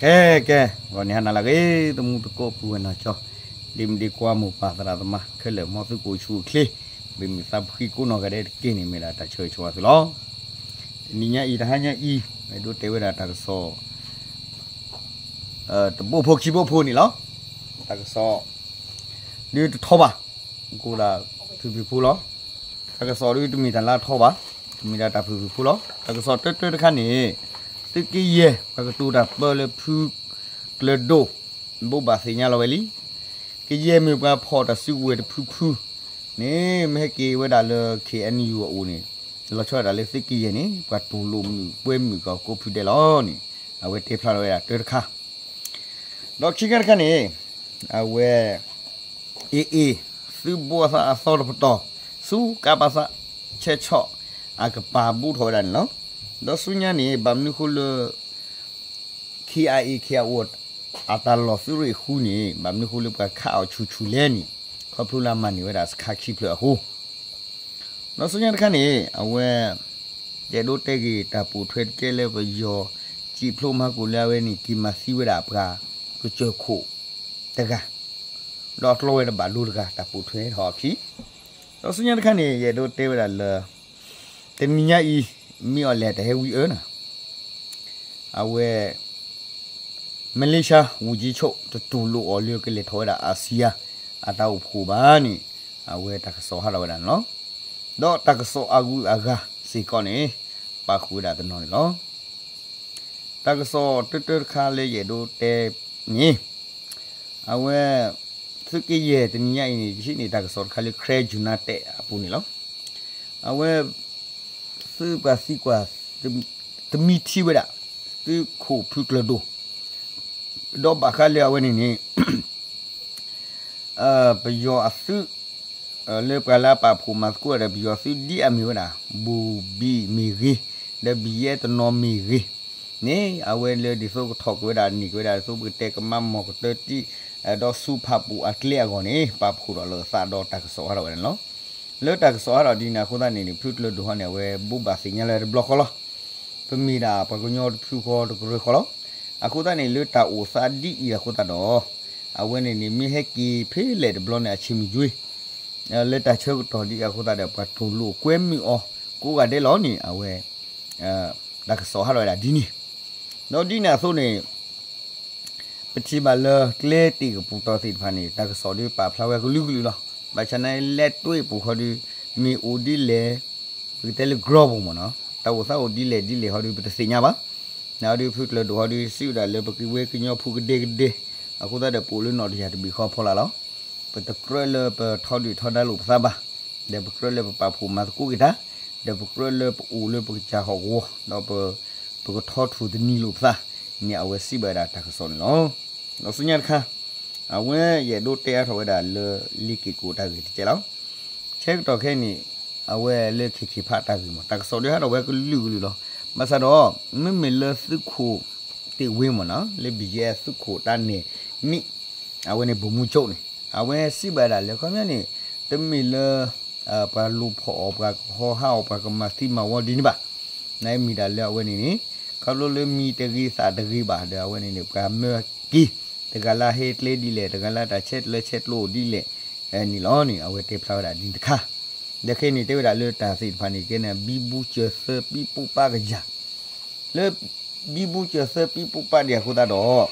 ကဲ ကဲ ဂီၤန့ၣ်ဟါနၤလၢအဂ့ၤ သမူသကိးပုၢ်ဝဲၢ်နီၢ်ကၠီ ဒ့မုၣ်ဒ့ခွါမိၢ်ပၢ်သရၣ်သမါခဲလၢာ် မ်သုကအိၣ်ဆူၣ်အိၣ်ချ့ ဘၣ်မုာ်သးဖှံကိးနီၢ်ဂၤဒဲးတက့ၢ်န့ၣ် မ့ၢ်ဒၣ်တၢ်ဆၢဂ့ၤဆၢဝါသုလီၤ. တနံၤညါအံၤ တဟါညါအံၤ အဲၣ်ဒိးတဲဝဲဒၣ်တၢ်ကစီၣ် တဘိဖိခံဘိဖိန့ၣ်လီၤ. တၢ်ကစီၣ် ဒုးတထီဘၣ် ကအိၣ်ဒၣ်ဖုၣ်ဖုၣ်ဖိလီၤ. တၢ်ကစီၣ်ဒုးတမ့ၢ်တၢ်လၢအထီဘၣ်, တမ့ၢ်ဒၣ်တၢ်ဖုၣ်ဖုၣ်ဖိလီၤ. တၢ်ကစီၣ်တၢတၢတခါန့ၣ် သုးက့ယဲၢ် ပှၤကတိၤတၢ်ပၢလၢဖုကျၢၤဒိၣ် ဘိးဘၣ်သ့ၣ်ညါလီၤဝဲလံ. ကယဲၢ်မ့ၢ်ပှၤဖီၣ်တၢ်စုကဝဲၤတဖုဖုန့ၣ် မ့ၢ်ဟဲက့ၤဝဲဒၣ်လၢ ခ့ၣ်အဲၣ်ယူၣ်အအိၣ်န့ၣ် လီၤဆီဒၣ်တၢ်လၢသုးက့ယဲၢ်န့ၣ် ပှၤတူၢ်လိာ်မုာ်ကွဲမုာ်ကီးကိးဖုဒဲးလီၤန့ၣ် အဝဲတဲဖျါလီၤဝဲဒၣ်တၢတခါ ဒီးခံခါတခါန့ၣ် အဝဲ AA သုးဘိအသးအသီတပတီၢ် ဆူကးပသး ဆဲးဆီၣ် အကပၤဘူၣ်ထီၣ်ဝဲဒၣ်န့ၣ်လီၤ. ဒီးဆူညါန့ၣ် ဘၣ်မနုၤဃိလၢ KIA KIO အတၢ်လီၢ်သုးရ့ၣ်ဃုန့ၣ် ဘၣ်မနုၤဃိလၢပှၤခးအီၤဆူၣ်ဆူၣ်လဲၣ်န့ၣ် ခီဖျိလၢအမၤန့ၢ်ဝဲဒၣ်စခါခံဖျၢၣ်အဃိ ဒီးဆူညါတခါန့ၣ် အဝဲ ယအဲၣ်ဒိးတဲဂ့ၤတၢ်ပိာ်ထွဲတကဲလၢပယီၤ စံးဖျိမၤကိာ်လၢအဝဲန့ၣ် က့ၤမၤသံဝဲဒၣ်ပှၤကစၢၢ်ခိၣ်တဂၤ ဒီးအကျီဝဲတဘၣ်ဒိတဂၤ တၢ်ပိာ်ထွဲထီၣ်အခံ ဒီးဆူညါတခါန့ၣ် ယအဲၣ်ဒိးတဲဝဲဒၣ်လၢ တနံၤညါအံၤ မ့ၢ်အီၤလဲၣ်တၢ်ဟဲဝံအၢနၤ အဝဲ မလ့ၡါ ဝူၣ်ကၠံဆိၣ် တတူၢ်လိာ်အီၤလၢကလဲၤထီၣ်ဝဲဒၣ် အၤစံယါ အတၢ်အိၣ်ဖှိၣ်ဘၣ်န့ၣ် အဝဲတၢ်ကစီၣ်ဟးထီၣ်ဝဲဒၣ်န့ၣ်လီၤ. ဒီးတၢ်ကစီၣ်အဂုၤအဂၤစ့ၢ်ကီးန့ၣ် ပာ်ဃုာ်ဝဲဒၣ်တနီၤန့ၣ်လီၤ. တၢ်ကစီၣ်တၢတၢတခါလၢယအဲၣ်ဒိးတဲန့ၣ် အဝဲ သုးက့ယဲၢ်တနံၤညါအံၤန့ၣ် ယဟံးန့ၢ်တၢ်ကစီၣ်တခါလၢ Karen United အပူၤန့ၣ်လီၤ. အဝဲ သုးပှၤသံကွၢ် တမံထံဝဲဒၣ် သုးခိၣ်ဖုကျၢၤဒိၣ် ဒီးဘၣ်ဃးလၢအဝဲန့ၣ်န့ၣ် ပယီၤအသုး လၢပှၤလၢအပာ်ဖှိၣ်မၤသကိးဒီးပယီၤသုးဒ်အမ့ၢ်ဝဲဒၣ် ဘူၣ်ဘံၣ်မ့ၢ်ဂ့ၤ, ဒီးဘံၣ်ယဲတနီၤမ့ၢ်ဂ့ၤန့ၣ် အဝဲလၢဒ်သိးကထီၣ်က့ၤဝဲဒၣ်န့ၢ်က့ၤဝဲဒၣ်ဒ်သိးပကတဲကမၤမီၢ်ကတၢၢ်တံၢ် ဒီးဆူဖးပူၤအကျဲအဂီၢ်န့ၣ် ပာ်ဖှိၣ်ထီၣ်လီၤအသးဒီးတၢ်ကစီၣ်ဟးထီၣ်ဝဲန့ၣ်လီၤ. လၢတၢ်ကစီၣ်ဟးထီၣ်ဒ်န့ၣ်အဃိသတးန့ၣ်န့ၣ် ဖုကျၢၤဒိၣ်ဟီန့ၣ် အဝဲဘိးဘၣ်သ့ၣ်ညါလၢတဘျီဃီလီၤ. ပမ့ၢ်ဒၣ်ပှၤကညီတဖုဃီတကရၢဃီလီၤ. အဃိသတးန့ၣ် လၢတၢ်အိၣ်သးဒ်အံၤအဃိသတးဒီး အဝဲန့ၣ်န့ၣ် မ့ၢ်ဟဲက့ၤဖဲလဲၣ်တဘျီန့ၣ် အဆ့ၣ်မုၢ်ကွ့ လၢတၢ်ဆၢကတီၢ်ဒ်အံၤအဃိသတးဒီး ပှၤတူၢ်လိာ်ကွဲမုာ်အီၤကိးဂၤဒဲးလီၤန့ၣ် အဝဲ တၢ်ကစီၣ်ဟးထီၣ်ဝဲဒၣ်ဒ်န့ၣ် ဒီးဒ်န့ၣ်အသိးန့ၣ် ပထံၣ်ဘၣ်လၢကျဲတ့ၢ်ကပူၤတီၢ်သ့ၣ်တဖၣ်န့ၣ် တၢ်ကစီၣ်ဒုးပာ်ဖျါဝဲကလုာ်ကလုာ်လီၤ. ဘၣ်ဆၣ်န့ၣ် လဲၤတွဲပူၤဃီဒုး မ့ၢ်အိၣ်ဒ်လဲၣ် ပကတဲလၢ ground ပူၤမ့ၢ်နီၤ တၢ်အိၣ်သးအိၣ်ဒ်လဲၣ်ဒ်လဲၣ်ဃီဒုး ပတသ့ၣ်ညါဘၣ်. နဒုးဖုကျၢၤဒိၣ်ဃီဒုး စံးဝဲဒၣ်လၢပကဝဲကညီဖိကဒဲကဒဲ အဃိသတးဒီးပအိၣ်လၢနီၣ်တယၢ်တဘ့ၣ်ဃီဖီလာ်လီၤ. ပတကြၢးလၢပထီဒုၣ်ထီဒါလိာ်ပသးဘၣ်. ဒီးပကြၢးလၢပပာ်ဖှိၣ်မၤသကိးက့ၤတၢ်, ဒီးပကြၢးလၢပအိၣ်လၢပကစၢ်ဟီၣ်ကဝီၤ ဒီးပကထီထူၣ်တနံၤလိာ်ပသးန့ၣ် အဝဲစံးဘၣ်ဝဲဒၣ်တၢ်ကစီၣ်န့ၣ်လီၤ. ဒီးဆူညါတခါ အဝဲယအဲၣ်ဒိးတဲအါထီၣ်ဝဲဒၣ်လၢလ့ၤက့ၤကိးတၢ်ဂ့ၢ်တကဲလီၤ. ဆၢကတီၢ်ခဲအံၤန့ၣ် အဝဲလၢခ့ခ့ဖးတၢ်ဂ့ၢ်မ့ၢ် တၢ်ကစီၣ်ဒုးဟးထီၣ်ဝဲကလုာ်ကလုာ်လီၤ. ဘၣ်ဆၣ်ဒီး မ့မ့ၢ်လၢသုးခိၣ်တ့ၢ်ဝ့မ့ၢ်နီၤ လၢ ဘံၣ်ယဲ သုးခိၣ်တၢ်နဲၣ်နံၣ် အဝဲန့ၣ် ဗိုလ်မှူးချုပ်န့ၣ် အဝဲစံးဘၣ်ဒၣ်လၢခီပညီန့ၣ် တမ့ၢ်လၢ ပှၤလူၤဖီၣ်အီၤ ပှၤကဟီဟးအီၤ ပှၤကမၤသံမၤဝီဒ်န့ၣ်ဘၣ်. နမ့ၢ်ဒၣ်လၢအဝဲန့ၣ်န့ၣ် ခီဖျိလၢမံၤတဂ့ၤသးတဂ့ၤဘၣ်ဒီး အဝဲန့ၣ်န့ၣ် ပှၤမၢက့ၤ တဂၤလၢဟဲကျဲဒ်လဲၣ် တဂၤလၢတၢ်ဆဲးကျၢဆဲးကျိးဒ်လဲၣ်န့ၣ်လီၤန့ၣ် အဝဲတဲဖျါဝဲဒၣ်ဒ်န့ၣ်တခါ. ဒီးခဲအံၤန့ၣ် တဲဝဲဒၣ်လၢတၢ်သ့ၣ်တဖၣ်န့ၣ် ကဲန့ၣ် ဘံဘူစၢၤသၢပံပူပၢ်ကယၤ လၢ ဘံဘူစၢၤသၢပံပူပၢ်ဒ်အဃိသတးဒီး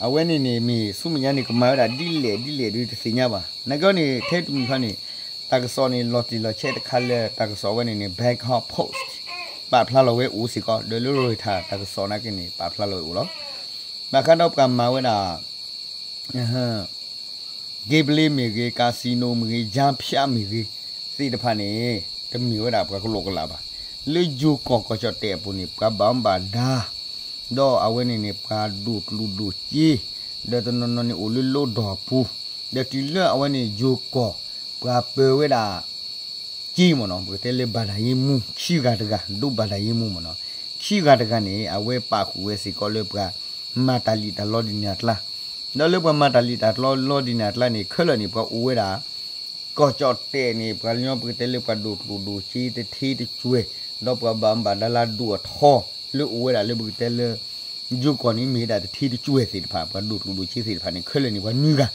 အဝဲန့ၣ်န့ၣ် မ့ၢ်ဆူမဲာ်ညါန့ၣ် ကမၤဝဲဒၣ်ဒ်လဲၣ်ဒ်လဲၣ်ဒ်တသ့ၣ်ညါဘၣ်. နာ်က့န့ၣ် ထဲတမံၤခီန့ၣ် တၢ်ကစီၣ်န့ၣ် လီၤတံၢ်လီၤဆဲးတခါလၢ တၢ်ကစီၣ်အဝဲန့ၣ်န့ၣ် Bangkok Post ပာ်ဖျါလီၤဝဲအိၣ်စ့ၢ်ကီး ဒီးလၢ Reuters တၢ်ကစီၣ်နာ်က့န့ၣ် ပာ်ဖျါလီၤဝဲအိၣ်လီၤ. ဘၣ်ဃးဒီးပှၤမၤဝဲဒၣ် gambling မ့ၢ်ဂ့ၤ casino မ့ၢ်ဂ့ၤ ယါဖၠးမ့ၢ်ဂ့ၤ သ့ၣ်တဖၣ်န့ၣ် တမ့ၢ်ဝဲဒၣ်ပှၤကလိာ်ကလးဘၣ်. လၢယိၤကီၢ်ကီၢ်ကၠီၣ်တဲၣ်အပူၤန့ၣ် ပှၤဘၣ်မူဘၣ်ဒါ ဒီးအဝဲန့ၣ်န့ၣ် ပှၤဒိၣ်ကျိၣ်ဒိၣ်စ့ ဒီးတနီၤနီၤန့ၣ်အိၣ်လၢလီဒီၢ်ပူၤ ဒီးတုၤလၢအဝဲန့ၣ် ယိၤကီၢ် ပှၤပၢဝဲဒၣ် က့မ့ၢ်နီၤ ပကတဲလၢဘၣ်ဒၣ်ယ့မူ ခံဂၤတဂၤ ဒိၣ်ဘၣ်ဒၣ်ယ့မူမ့ၢ်နီၤ ခံဂၤတဂၤန့ၣ် အဝဲပာ်ဃုာ်ဝဲစ့ၢ်ကီးလၢပှၤမၤတၢ်လံၣ်တၢ်လီဒ်န့ၣ်အကျါ ဒီးလၢပှၤမၤတၢ်လံၣ်တၢ်လီလီဒ်န့ၣ်အကျါန့ၣ် ခဲလၢာ်န့ၣ် ပှၤအိၣ်ဝဲဒၣ် ကီၢ်ကၠီၣ်တဲၣ်န့ၣ် ပှၤကညီပကတဲလၢပှၤဒိၣ်ကျိၣ်ဒိၣ်စ့တထ့တကွဲၢ် ဒီးပှၤဘၣ်မူဘၣ်ဒါလၢဒိၣ်အထီ လၢအိၣ်ဝဲဒၣ်လၢပကတဲလၢ ယိၤကီၢ်န့ၣ်မ့ၢ်ဝဲဒၣ်တထံတကွဲၢ်သ့ၣ်တဖၣ် ပှၤဒိၣ်ကျိၣ်ဒိၣ်စ့သ့ၣ်တဖၣ်န့ၣ် ခဲလၢာ်န့ၣ် ပှၤနွံဂၤ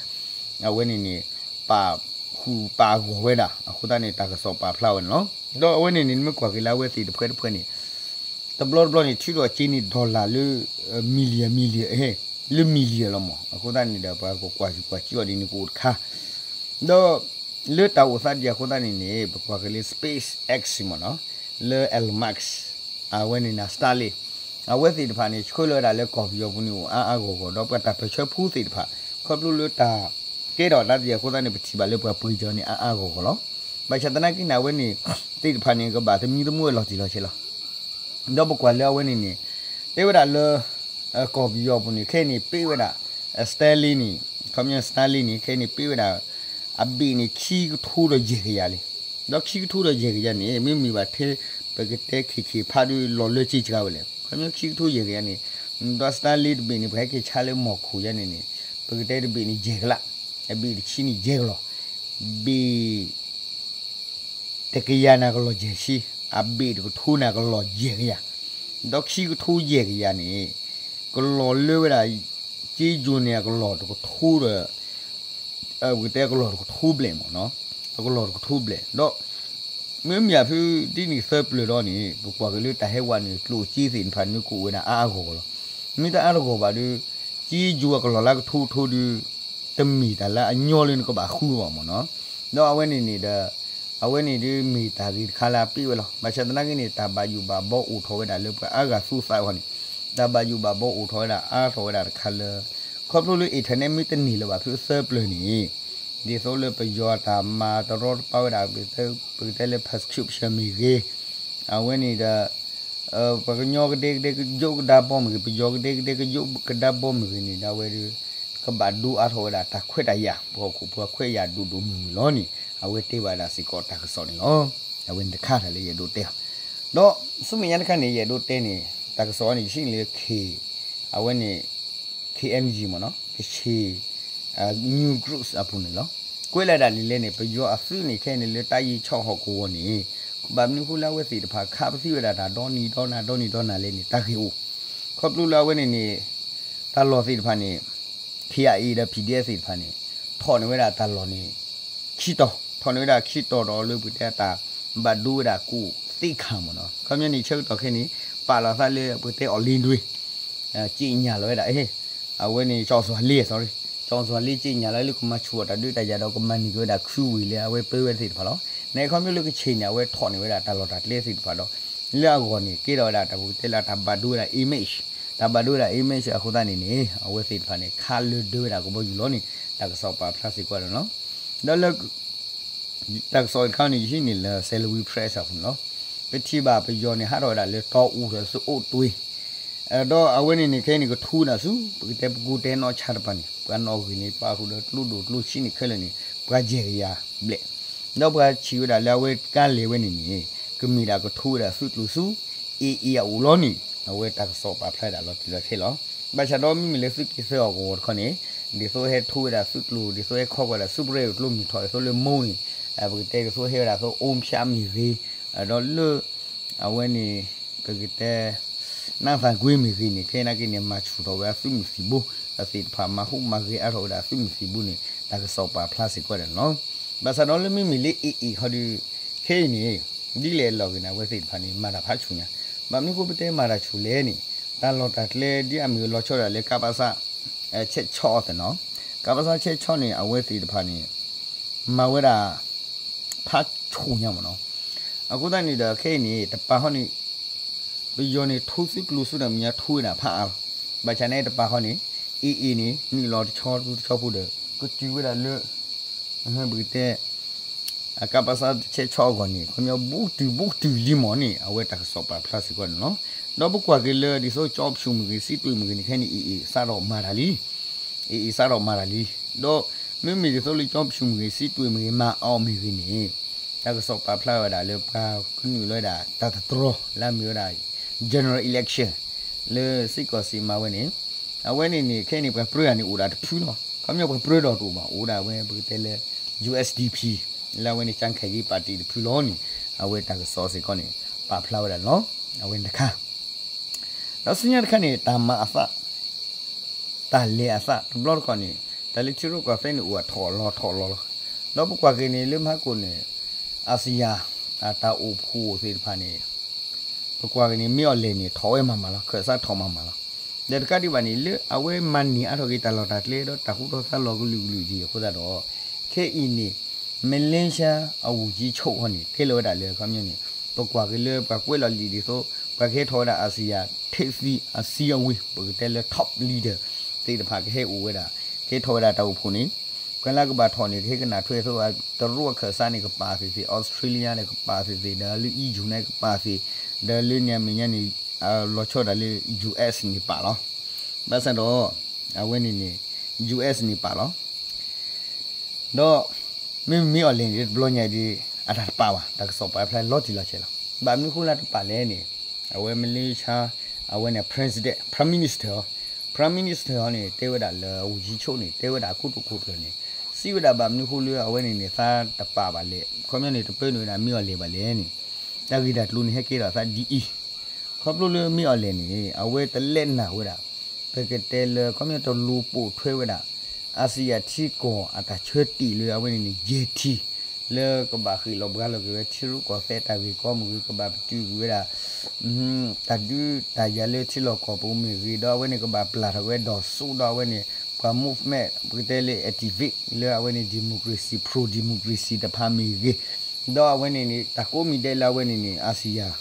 အဝဲန့ၣ်န့ၣ် ပာ်ဃုာ်ပာ်ဂီၢ်ဝဲဒၣ် အဃိသတးန့ၣ် တၢ်ကစီၣ်ပာ်ဖျါဝဲန့ၣ်လီၤ. ဒီးအဝဲန့ၣ်န့ၣ် နမ့ၢ်ကွၢ်က့ၤလၢအဝဲသ့ၣ်တဖှဲတဖှဲန့ၣ် တဘျီတဘျီန့ၣ် ထုးထီၣ်စ့န့ၣ် dollar လၢ million million လၢ million လီၤမး. အဃိသတးန့ၣ်ဒီး ပှၤကကွၢ်ဆူၣ်ကွၢ်စ့အီၤဒ်န့ၣ်ကအိၣ်တခါ ဒီးလၢတၢ်အိၣ်သးဒ်အဃိသတးန့ၣ်န့ၣ် ပကွၢ်က့ၤလၢ SpaceX မ့ၢ်နီၤ လၢ Elon Musk အဝဲန့ၣ် Starlink အဝဲသ့ၣ်တဖၣ်န့ၣ် ဆှၢလီၤဝဲဒၣ်လၢကီၢ်ပယီၤပူၤန့ၣ် အိၣ်အါအါဂီၢ်ဂီၢ် ဒီးပှၤတၢ်ပၢၢ်ဆၢဖိသ့ၣ်တဖၣ် ခီဖျိလၢတၢ်ကဲထီၣ်တၢ်ဒ်အဃိသတးန့ၣ် ပထံၣ်ဘၣ်လၢပှၤပှ့ၤကီၤန့ၣ် အါအါဂီၢ်ဂီၢ်လီၤ. ဘၣ်ဆၣ်သနာ်က့န့ၣ် အဝဲန့ၣ်သ့ၣ်တဖၣ်န့ၣ် ကဘၣ်သမံသမိးဝဲလီၤတံၢ်လီၤဆဲးလီၤ. ဒီးပကွၢ်လၢအဝဲန့ၣ်န့ၣ် တဲဝဲဒၣ်လၢ ကီၢ်ပယီၤပူၤန့ၣ် ခဲအံၤန့ၣ် ပ့ၢ်ဝဲဒၣ် Starlink န့ၣ် ခီပညီ Starlink န့ၣ် ခဲအံၤန့ၣ် ပ့ၢ်ဝဲဒၣ် အဘ့ၣ်န့ၣ် ခံကထိဒီးယဲၢ်ကယၤလံ. ဒီးခံကထိဒီးယဲၢ်ကယၤန့ၣ် မ့မ့ၢ်ဘၣ်ထဲ ပကတဲခ့ခ့ဖးဒုးလီၤလၢက့စှၤဝဲလဲၣ်. ခီပညီခံကထိယဲၢ်ကယၤန့ၣ် ဒီး Starlink တဘ့ၣ်န့ၣ် ပှၤဟဲက့ၤဆါလၢမီၢ်ခိၣ်ယါန့ၣ်န့ၣ် ပကတဲတဘ့ၣ်န့ၣ်ယဲၢ်ကလး, အဘ့ၣ်တဆံန့ၣ်ယဲၢ်ကလီၢ်, ဘ့ၣ် တကယၤန့ၣ်ကလီၢ်ယဲၢ်ဆံ, အဘ့ၣ်တကထိန့ၣ်ကလီၢ်ယဲၢ်ကယၤ, ဒီးခံကထိယဲၢ်ကယၤန့ၣ် ကလီၤလၢဝဲဒၣ် က့ယိၤန့ၣ် အကလီၢ်တကထိဒီး ပကတဲအကလီၢ်တကထိဘျဲၣ်မ့ၢ်နီၤ, အကလီၢ်တကထိဘျဲၣ် ဒီး မ့မ့ၢ်အဖုဒ်န့ၣ်သၢပျၢၤဒီးန့ၣ် ပကွၢ်က့ၤလၢတၢ်ဟဲဝဲန့ၣ် ကျိၣ်စ့သ့ၣ်တဖၣ်န့ၣ်ကအိၣ်ဝဲဒၣ်အါအါဂီၢ်ဂီၢ်လီၤ. မ့ၢ်တအါတဂီၢ်ဘၣ်ဒီး က့ယိၤအကလီၢ်လၢကထိကထိဒီး တမ့ၢ်တၢ်လၢအညီလၢနကဘၣ်ဃုဘၣ်မ့ၢ်နီၤ, ဒီးအဝဲန့ၣ်န့ၣ်ဒီး အဝဲန့ၣ်ဒ်မ့ၢ်တၢ်ဂ့ၤတခါလၢအပ့ၢ်ဝဲလီၤ. ဘၣ်ဆၣ်သနာ်က့န့ၣ် တၢ်ဘၣ်ယိၣ်ဘၣ်ဘီအိၣ်ထီၣ်ဝဲဒၣ်လၢပှၤအါဂၤသူသးအဂီၢ်န့ၣ် တၢ်ဘၣ်ယိၣ်ဘၣ်ဘီအိၣ်ထီၣ်ဝဲဒၣ်အါထီၣ်ဝဲဒၣ်တခါလၢ ခီဖျိလၢ internet မ့ၢ်တန့ၢ်လၢၤဘၣ်ဖုသၢပျၢၤန့ၣ် ဒ်သိးလၢပယီၤတၢ်မၤတရီတပါဝဲဒၣ် ပကတဲလၢ prescription မ့ၢ်ဂ့ၤ, အဝဲန့ၣ်ဒီး ပှၤကညီကဒဲကဒဲကယိကဒါဘီမ့ၢ်ဂ့ၤ, ပယီၤကဒဲကဒဲကယိကဒါဘီမ့ၢ်ဂ့ၤန့ၣ် ဒီးအဝဲဒီး ကဘၣ်ဒိအါထီၣ်ဝဲဒၣ်တၢ်ခွဲးတၢ်ယာ် ပှၤဟီၣ်ခိၣ်ဖိခွဲးယာ်ဒိၣ်ဒိၣ်မုၢ်မုၢ်လီၤန့ၣ် အဝဲတဲဘၣ်ဒၣ်စ့ၢ်ကီးတၢ်ကစီၣ်န့ၣ်လီၤ. အဝဲန့ၣ်တခါတၢ်လၢယအဲၣ်ဒိးတဲအီၤ, ဒီးဆူမဲာ်ညါတခါန့ၣ် ယအဲၣ်ဒိးတဲန့ၣ် တၢ်ကစီၣ်အံၤန့ၣ် ယဟံးန့ၢ်လၢ K အဝဲန့ၣ် K N G မ့ၢ်နီၤ ကချ့ၣ် news groups အပူၤန့ၣ်လီၤ. ကွဲးလၢဒၣ်လဲၣ်လဲၣ်န့ၣ် ပယီၤအသုးန့ၣ် ခဲအံၤန့ၣ်လၢတၢ်ယံာ်ဆီဟီၣ်ကဝီၤန့ၣ် ဘၣ်မနုၤအဃိလၢအဝဲသ့ၣ်တဖၣ်ခးပသံဝဲဒၣ်တၢ်ဒီနံၤဒီနၤဒီနံၤဒီနၤလဲၣ်န့ၣ် တၢ်ဂ့ၢ်အိၣ် ခီဖျိလၢအဝဲန့ၣ်န့ၣ် တၢ်လီၢ်သ့ၣ်တဖၣ်န့ၣ် K I A ဒီး P D F သ့ၣ်တဖၣ်န့ၣ် ထီၣ်န့ၢ်ဝဲဒၣ်တၢ်လီၢ်န့ၣ် ခံတီၤ, ထီၣ်န့ၢ်ဝဲဒၣ်ခံတီၤဒီးလၢပကတဲတၢ်ဘၣ်ဒိဝဲဒၣ်ကိၣ်သ့ၣ်ခါမ့ၢ်နီၤ. ခီပညီန့ၣ် ဆၢကတီၢ်ခဲအံၤန့ၣ် ပာ်လီၤသးလၢပကတဲအီၣ်လ့ဒွ့ ကြေညာလီၤဝဲဒၣ် အဝဲန့ၣ် စီၤစွာလ့ စီၤစွာလ့ ကြေညာလီၤလၢ ကမၤဆူၣ်အီၤတၢ်ဒုးတၢ်ယၤဒီး ကမၤန့ၢ်က့ၤဝဲဒၣ်ခုဝ့ၢ်လၢအဝဲပၢဝဲသ့ၣ်တဖၣ်လီၤ. နခီပညီလၢကချ့ၣ်န့ၣ် အဝဲထီၣ်န့ၢ်ဝဲဒၣ်တၢ်လီၢ်တၢ်ကျဲသ့ၣ်တဖၣ်ဒီး လၢအဂီၢ်န့ၣ် ကဲထီၣ်ဝဲဒၣ်တၢ်ပကတဲလၢတၢ်ဘၣ်ဒိဝဲဒၣ် image, တၢ်ဘၣ်ဒိဝဲဒၣ် image အဃိသတးန့ၣ်န့ၣ် အဝဲသ့ၣ်တဖၣ်န့ၣ် ခးလၢဒၢဝဲဒၣ်ကဘီယူၤလီၤန့ၣ် တၢ်ကစီၣ်ပာ်ဖျါစ့ၢ်ကီးန့ၣ်လီၤ. ဒီးလၢ တၢ်ကစီၣ်တခါန့ၣ် ယဟံးန့ၢ်လၢ Salween Press အပူၤန့ၣ်လီၤ. ပထံၣ်ဘၣ်ပယီၤန့ၣ် ဟးထီၣ်ဝဲဒၣ်လၢတီအူဒီးသုးအိၣ်တွ့ ဒီးအဝဲန့ၣ်န့ၣ် ခဲအံၤန့ၣ် ကထူဝဲဒၣ်ဆူ ပကတဲပကူတဲနီၢ်ဆါတပၤန့ၣ် ပှၤနီၣ်ဂံၢ်န့ၣ် ပာ်ဃုာ်ဒီးကျိဒိၣ်ကျိဆံးန့ၣ်ခဲလၢာ်န့ၣ် ပှၤယဲၢ်ကယၤဘျဲၣ်, ဒီးပှၤထံၣ်ဝဲဒၣ်လၢအဝဲကါလဲၤဝဲန့ၣ်န့ၣ် ကမ့ၢ်ဒၣ်ကထူဝဲဒၣ်သုးကျိၤဆူ A A အအိၣ်လီၤန့ၣ် အဝဲတၢ်ကစီၣ်ပာ်ဖျါဒၣ်လီၤတံၢ်လီၤဆဲးလီၤ. ဘၣ်ဆၣ်ဒီးမ့မ့ၢ်လၢသုးက့သၢအီၣ်ကဝီၤတခီန့ၣ် ဒ်သိးဟဲထူဝဲဒၣ်သုးကျိၤ ဒ်သိးဟဲခီကွၢ်ဒၣ်ဆူပရဲၣ်ကျိမုၢ်ထီၣ် ဒ်သိးလၢမိၢ်န့ၣ် ပကတဲဒ်သိးဟဲဝဲဒၣ်သိးအိၣ်ဖၠးမ့ၢ်ဂ့ၤ, ဒီးလၢ အဝဲန့ၣ် ပကတဲ နါသးကွ့မ့ၢ်ဂ့ၤန့ၣ် ခဲအံၤနာ်က့န့ၣ် မၤဆူၣ်ထီၣ်ဝဲအသုးမုၢ်သံၣ်ဘိ အသ့ၣ်တဖၣ်မၤဟူးမၤဂဲၤအါထီၣ်ဝဲဒၣ်အသုးမုၢ်သံၣ်ဘိန့ၣ် တၢ်ကစီၣ်ပာ်ဖျါစ့ၢ်ကီးဒၣ်န့ၣ်လီၤ. ဘၣ်ဆၣ်ဒီးလၢမ့မ့ၢ်လၢ A A ခီဒီး ခဲအံၤန့ၣ် ဒ်လဲၣ်အလီၢ်ဂ့ၤန့ၣ် အဝဲသ့ၣ်တဖၣ်န့ၣ် မၤတၢ်ဖးဆူၣ်ညါ, ဘၣ်မနုၤဃိပတဲမၤတၢ်ဆူၣ်လဲၣ်န့ၣ် တၢ်လီၢ်တၢ်ကျဲဒ်အမ့ၢ်လီၤဆီဒၣ်လၢ ကပစ ဆဲးဆီအီၤသ့ၣ်နီၤ, ကပစ ဆဲးဆီန့ၣ် အဝဲသ့ၣ်တဖၣ်န့ၣ် မၤဝဲဒၣ် ဖးဆူၣ်ညါမ့ၢ်နီၤ. အဃိသတးန့ၣ်ဒီး ခဲအံၤန့ၣ် တပၤဃီန့ၣ် ပယီၤန့ၣ် ထူသုးကျိၤဆူတၢ်မဲာ်ညါထူဝဲဒၣ်ဖးအါလီၤ. ဘၣ်ဆၣ်န့ၣ်တပၤဃီန့ၣ် A A န့ၣ် နုာ်လီၤတဆီတဆီဖိဒီး ကတုၤဝဲဒၣ်လၢ ပကတဲ ကပစ ဆဲးဆီအဂီၢ်န့ၣ် ခီပညီဘူးကတုၤဘူးကတုၤလံမ့ၢ်န့ၣ် အဝဲတၢ်ကစီၣ်ပာ်ဖျါစ့ၢ်ကီးန့ၣ်လီၤ. ဒီးပကွၢ်က့ၤလၢ ဒ်သိးကၠီဖၠူၣ်မ့ၢ်ဂ့ၤ စံးတွ့ၣ်မ့ၢ်ဂ့ၤန့ၣ် ခဲအံၤန့ၣ် A A စးထီၣ်မၤတၢ်လံ A A စးထီၣ်မၤတၢ်လံ. ဒီးမ့မ့ၢ်ဒ်သိးလၢကၠီဖၠူၣ်မ့ၢ်ဂ့ၤ စံးတွ့ၣ်မ့ၢ်ဂ့ၤ မၤအီၤမ့ၢ်ဂ့ၤန့ၣ် တၢ်ကစီၣ်ပာ်ဖျါဝဲဒၣ်လၢပှၤကနုာ်လီၤဝဲဒၣ်တၢ်တတြီလၢအမ့ၢ်ဝဲဒၣ် general election လၢစ့ၢ်ကီးစံးမၤဝဲန့ၣ် အဝဲန့ၣ်န့ၣ် ခဲအံၤန့ၣ် ပှၤပြၢအီၤန့ၣ်အိၣ်ဒၣ်တဖုလီၤ. ခီပညီပှၤပြၢဒီးတအိၣ်ဘၣ် အိၣ်ဒၣ်ဝဲပကတဲလၢ U S D P လၢအဝဲန့ၣ် ကၠၢ်ခဲၣ်ယ့ပၣ်တံၣ်တဖုလီၤန့ၣ် အဝဲတၢ်ကစီၣ်စ့ၢ်ကီးန့ၣ် ပာ်ဖျါဝဲဒၣ်န့ၣ်လီၤ. အဝဲန့ၣ်တခါ ဒီးဆူညါတခါန့ၣ် တၢ်မၤအသး တၢ်လဲၤအသး တဘျီတခီၣ်န့ၣ် တၢ်လၢထံရူၢ်ကီၢ်သဲးန့ၣ် အိၣ်အထီၣ်လီၤထီၣ်လီၤလီၤ. ဒီးပကွၢ်က့ၤန့ၣ် လၢမဟါကိၣ်န့ၣ် အစယၤ အတၢ်အိၣ်ဖှိၣ်သ့ၣ်တဖၣ်န့ၣ် ပကွၢ်က့ၤန့ၣ် မ့ၢ်အီၤလဲၣ်န့ၣ် ထီၣ်ဝဲမၤမၤလီၤ, ခၢၣ်စးထီၣ်မၤမၤလီၤ. ဒီးတကးဒံးဘၣ်န့ၣ် လၢအဝဲမၤန့ၢ်အါထီၣ်က့ၤတၢ်လီၢ်တၢ်ကျဲ ဒီးတၢ်ဃူတၢ်ဖိးသးလီၤကလုာ်ကလုာ်ဒ်အံၤအဃိသတးဒီး ခဲအံၤန့ၣ် Malaysia အဝန်ကြီးချုပ်ဟီန့ၣ် တဲလီၤဝဲဒၣ်လၢ ခီပညီန့ၣ် ပကွၢ်က့ၤလၢပှၤကွဲးလီၤလံာ်ဒ်သိး ပှၤကဟဲထီၣ်ဝဲဒၣ် အစယၤ ထိပ်သီးအစည်းအဝေး ပကတဲလၢ top leader သ့ၣ်တဖၣ်ကဟဲအိၣ်ဝဲဒၣ် ကဟဲထီၣ်ဝဲဒၣ်တၢ်အိၣ်ဖှိၣ်န့ၣ် ပှၤလၢကဘၣ်ထီၣ်န့ၣ် ကဟဲကနၣ်ထွဲသိး တရူးအခၢၣ်စးန့ၣ်ကပာ်သ့ၣ်သ့ၣ်, Australia န့ၣ်ကပာ်သ့ၣ်သ့ၣ်, ဒီးလၢ E U န့ၣ်ကပာ်သ့ၣ်, ဒီးလၢညါမဲာ်ညါန့ၣ် လီၤဆီဒၣ်လၢ U S န့ၣ်ပာ်လီၤ. ဘၣ်ဆၣ်ဒီး အဝဲန့ၣ်န့ၣ် U S န့ၣ်ပာ်လီၤ. ဒီး မ့မ့ၢ်အီၤလဲၣ်န့ၣ် တဘျီညါအံၤဒ် အတၢ်တပာ်ဘၣ်, တၢ်ကစီၣ်ပာ်ဖျါလီၤတံၢ်လီၤဆဲးလီၤ. ဘၣ်မနုၤဃိလၢတပာ်လဲၣ်န့ၣ် အဝဲ Malaysia အဝဲန့ၣ် president, prime minister, prime minister ဟီန့ၣ် တဲဝဲဒၣ်လၢ ဝန်ကြီးချုပ်န့ၣ် တဲဝဲဒၣ်အခိၣ်တိာ်ခိၣ်ကျၢၢ်န့ၣ် စံးဝဲဒၣ်ဘၣ်မနုၤဃိလၢအဝဲန့ၣ်န့ၣ် သးတပာ်ဘၣ်လဲၣ်, ခီပညီန့ၣ် တပၢနုာ်ဝဲဒၣ်မ့ၢ်အီၤလဲၣ်ဘၣ်လဲၣ်န့ၣ် တၢ်ဂ့ၢ်တၢ်ကျိၤန့ၣ် ဟဲကဲထီၣ်သးဒ်အံၤ, ခီဖျိလၢမ့ၢ်အီၤလဲၣ်န့ၣ် အဝဲတလဲၤနာ်ဝဲဒၣ် ပကတဲလၢ ခီပညီတလိၤပိာ်ထွဲဝဲဒၣ် အစယၤထံကီၢ်အတၢ်ဆၢတ့ၢ်လၢအဝဲန့ၣ်န့ၣ် ယဲၢ်ထံၣ် လၢကဘၣ်ဃ့ၢ်လီၤဘှါလီၤက့ၤဝဲ ထံရူၢ်ကီၢ်သဲးတၢ်ဂ့ၢ်ကီမ့ၢ်ဂ့ၤ ကဘၣ်ပတုာ်ကွံာ်ဝဲဒၣ် တၢ်ဒုးတၢ်ယၤလၢထံလီၢ်ကီၢ်ပူၤမ့ၢ်ဂ့ၤ, ဒီးအဝဲန့ၣ်ကဘၣ်ပျၢ်ထီၣ်က့ၤဝဲဒီးစိဒီးအဝဲန့ၣ် ပှၤ movement ပကတဲလၢ activist လၢအဝဲန့ၣ် democracy, pro democracy တဖၣ်မ့ၢ်ဂ့ၤ, ဒီးအဝဲန့ၣ်န့ၣ် တၢ်ကိးမံၤဒဲးလၢအဝဲန့ၣ်န့ၣ် အစယၤ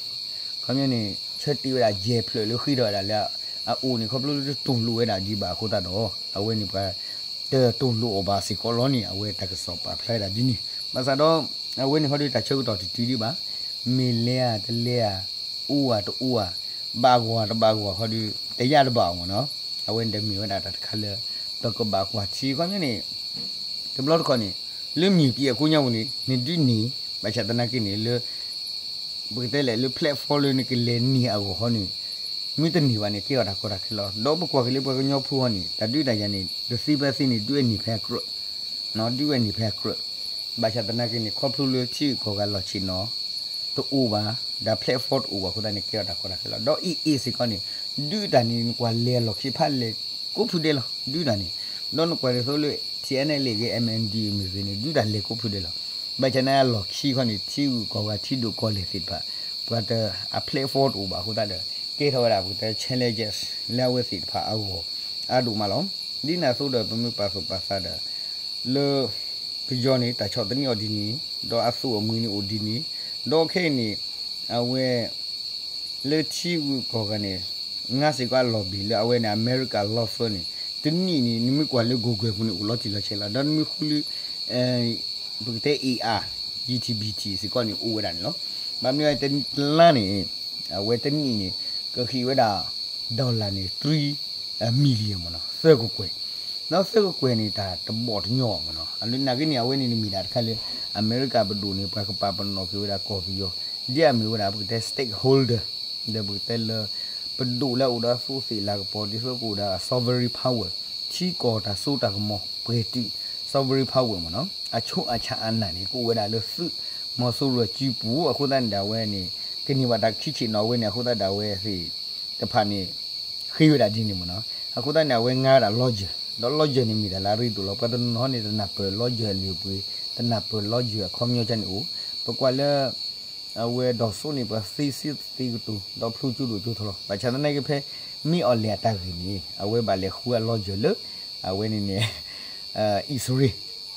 ခီပညီန့ၣ် ဆၢတ့ၢ်ဝဲဒၣ်ယဲၢ်ဖျၢၣ်လၢဃ့ထီၣ်ဝဲဒၣ်လၢအအိၣ်န့ၣ် ခီဖျိလၢတတိၢ်လိာ်ဝဲဒၣ်ဒံးဘၣ်အဃိသတးဒီး အဝဲန့ၣ်ပှၤ တတိၢ်လိာ်အီၤဘၣ်စ့ၢ်ကီးလီၤန့ၣ် အဝဲတၢ်ကစီၣ်ပာ်ဖျါဝဲဒၣ်ဒ်န့ၣ်. ဘၣ်ဆၣ်ဒီး အဝဲန့ၣ်ခီဒီးတၢ်ဆၢကတီၢ်တတုၤဒံးဘၣ်, မ့ၢ်လဲၤဧါတလဲၤဧါ, အိၣ်ဧါတအိၣ်ဧါ, ဘၣ်ဂီၤတဘၣ်ဂီၤခီဒီး တယၢ်တဘၣ်အီၤမ့ၢ်နီၤ. အဝဲန့ၣ်တမ့ၢ်ဝဲဒၣ်တၢ်တခါလၢ ပကဘၣ်ကွၢ်ထံခီပညီန့ၣ် တဘျီတခီၣ်န့ၣ် လၢမ့ၢ်က့ၤအကိးညါပူၤန့ၣ် နဒုးန့ၢ် ဘၣ်ဆၣ်သနာ်က့န့ၣ်လၢ ပကတဲလဲၣ်လၢ platform လၢနကလဲၤန့ၢ်အဂီၢ်ဃီန့ၣ် မ့ၢ်တန့ၢ်ဘၣ်န့ၣ် ကဲထီၣ်တၢ်ကီတၢ်ခဲလီၤ. ဒီးပကွၢ်က့ၤလၢပှၤကညီဖိဃီန့ၣ် တၢ်ဒုးတၢ်ယၤန့ၣ် တသ့ဖဲသ့န့ၣ် ဒုးဝဲန့ၢ်ဖဲအကြၢး, ဒုးဝဲန့ၢ်ဖဲအကြၢး, ဘၣ်ဆၣ်သနာ်က့န့ၣ် ခီဖျိလၢထံဂုၤကီၢ်ဂၤလီၢ်ဆ့ၣ်နီၤ တအိၣ်ဘၣ်, ဒီး platform တအိၣ်ဘၣ်အဃိသတးန့ၣ် ကဲထီၣ်တၢ်ကီတၢ်ခဲလီၤ. ဒီး AA စ့ၢ်ကီးန့ၣ် ဒုးတၢ်န့ၣ် နကွၢ်လဲၤအလီၢ်ခံဖးလဲၢ်ကိးဖုဒဲးလီၤ ဒုးတၢ်န့ၣ်, ဒီးနကွၢ်ဒ်သိးလၢ TNLA ဂ့ၤ MNDAA မ့ၢ်ဂ့ၤန့ၣ် ဒုးတၢ်လဲၤကိးဖုဒဲးလီၤ. ဘၣ်ဆၣ်န့ၣ်အလီၢ်ခံခီန့ၣ် ထံဂုၤကီၢ်ဂၤထံဒိၣ်ကီၢ်လဲၢ်သ့ၣ်တဖၣ် ပှၤတ အ platform တအိၣ်ဘၣ်အဃိသတးဒီး ကဲထီၣ်ဝဲဒၣ်ပကတဲ challenges လၢအဝဲသ့ၣ်တဖၣ်အဂီၢ် အါဒိၣ်မးလီၤ. ဒ်န့ၣ်အသိးဒီးပမ့ၢ်ပာ်သူၣ်ပာ်သးဒီး လၢ ပယီၤန့ၣ် တၢ်ဆီၣ်သနံးအီၤဒ်န့ၣ်, ဒီးအသူၣ်အမှံၤန့ၣ်အိၣ်ဒ်န့ၣ်, ဒီးခဲအံၤန့ၣ် အဝဲ လၢထံဂုၤကီၢ်ဂၤန့ၣ် ငါစ့ၢ်ကီးအလီၢ်ဘ့ၣ်လၢအဝဲန့ၣ် America law firm န့ၣ် တနံၣ်န့ၣ် နမ့ၢ်ကွၢ်လၢ Google ပူၤန့ၣ် အိၣ်လီၤတံၢ်လီၤဆဲးလီၤ. ဒီးနမ့ၢ်ဃုလၢ ပကတဲ A R, G T B T စ့ၢ်ကီးန့ၣ် အိၣ်ဝဲဒၣ်န့ၣ်လီၤ. ဘၣ်မနုၤတလါန့ၣ် အဝဲတနံၣ်န့ၣ် ကဃ့ဝဲဒၣ် dollar န့ၣ် three million မ့ၢ်နီၤ, သၢကကွဲၢ်, ဒီးသၢကကွဲၢ်န့ၣ် တၢ်တဘီၣ်တညီမ့ၢ်နီၤ. အလၢနာ်က့န့ၣ် အဝဲန့ၣ်န့ၣ်မ့ၢ်ဒၣ်တခါလၢ အမဲရကၤပဒိၣ်န့ၣ် ပှၤကပာ်ပနီၣ်က့ၤဝဲဒၣ်ကီၢ်ပယီၤ ဒ်အမ့ၢ်ဝဲဒၣ် ပကတဲ stakeholder ဒီးပကတဲလၢ ပဒိၣ်လၢအအိၣ်ဒီးအသူးအသ့ၣ်လၤကပီၤ ဒ်သိးကအိၣ်ဒီး sovereign power ထံကီၢ်တၢ်စိတၢ်ကမီၤပှဲၤတုာ် sovereign power မ့ၢ်နီၤ, အချုပ်အခြာအာဏာန့ၣ် ကအိၣ်ဝဲဒၣ်လၢသုးမီၤစိရိၤစုပူၤအဃိသတးန့ၣ်ဒီး အဝဲန့ၣ် ကန့ၢ်ဘၣ်တၢ်ခံဆ့ၣ်နီၤဝဲန့ၣ် အဃိသတးဒီး အဝဲသ့ၣ်တဖၣ်န့ၣ် ဃ့ဝဲဒၣ်ဒ်န့ၣ်မ့ၢ်နီၤ. အဃိသတးန့ၣ် အဝဲငါဝဲဒၣ် lawyer ဒီး lawyer န့ၣ် မ့ၢ်တၢ်လၢအရ့ဒိၣ်လီၤ. ပှၤတနီၤန့ၣ် တနၢ်ပၢၢ် lawyer အလုၢ်အပှ့ၤ, တနၢ်ပၢၢ် lawyer အခီပညီန့ၣ်အိၣ်, ပကွၢ်လၢ အဝဲဒီးစိန့ၣ် ပှၤသ့စ့သ့ကတိၤ ဒီးဖျိကၠိဒိၣ်ကၠိထီလီၤ. ဘၣ်ဆၣ်သနာ်က့ဖဲ မ့ၢ်အီၤလဲၣ်အတၢ်ဂ့ၢ်န့ၣ် အဝဲဘၣ်လဲၤဃုအ lawyer လၢ အဝဲန့ၣ်န့ၣ် အံၣ်စရ့လး,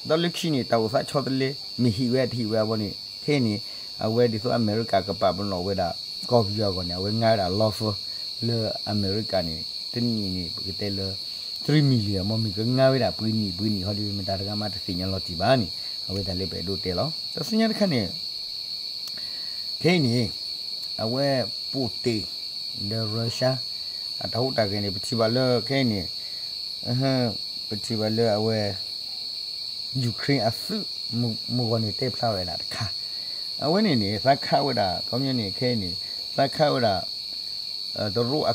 ဒီးလၢခံန့ၣ် တၢ်အိၣ်သးဆီတလဲ မ့ၢ်ဟံးဝဲတဟံးဝဲအဂီၢ်န့ၣ် ခဲအံၤန့ၣ် အဝဲဒ်သိးအမဲရကၤကပာ်ပနီၣ်ဝဲဒၣ် ကီၢ်ပယီၤအဂီၢ်န့ၣ် အဝဲငါဝဲဒၣ် law firm လၢအမဲရကၤန့ၣ် တနံၣ်န့ၣ် ပကတဲလၢ three million မ့ၢ်မ့ၢ်ကငါဝဲဒၣ်ပှဲၤနံၣ်ပှဲၤနံၣ်ဟီဒီး မတၤတဂၤမးတသ့ၣ်ညါလီၤတံၢ်ဘၣ်န့ၣ် အဝဲတၢ်လၢပအဲၣ်ဒိးတဲလီၤ. ဒီးဆူညါတခါန့ၣ် ခဲအံၤန့ၣ် အဝဲ Putin ဒီး Russia အတၢ်ဟူးတၢ်ဂဲၤန့ၣ် ပထံၣ်ဘၣ်လၢခဲအံၤန့ၣ် ပထံၣ်ဘၣ်လၢအဝဲ Ukraine အသုး မုၢ်ဂီၤန့ၣ်တဲဖျါဝဲဒၣ်တခါ, အဝဲန့ၣ်န့ၣ် သးခးဝဲဒၣ် ခီပညီန့ၣ် ခဲအံၤန့ၣ် သးခးဝဲဒၣ် တရူး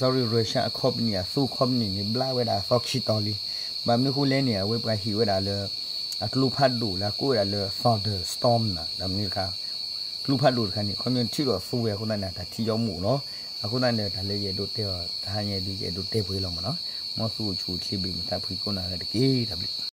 sorry Russia အ company အသူ company န့ၣ် ဘျါဝဲဒၣ်အသီခံတီၤလံ. ဘၣ်မနုၤဃိလဲၣ်န့ၣ် အဝဲပှၤဟ့ၣ်ဝဲဒၣ်လၢ အကျိဖးဒိၣ်လၢအကိးဝဲဒၣ်လၢ Thunderstorm န့ၣ် တၢ်မနုၤတခါ ကျိဖးဒိၣ်တခါန့ၣ် ခီပညီထံၣ်ဒီးသူဝဲအဃိသတးန့ၣ် တၢ်ထံၣ်ယီမူးလီၤ. အဃိသတးန့ၣ်ဒီး တၢ်လၢယအဲၣ်ဒိးတဲအီၤ တဟါညါအံၤဒုး ယအဲၣ်ဒိးတဲပှဲၤလီၤမ့ၢ်နီၤ. မ်သုအိၣ်ဆူၣ်အိၣ်ချ့ ဘၣ်မုာ်သးဖှံကိးနီၢ်ဂၤဒဲးတက့ၢ်. တၢ်ဘျုး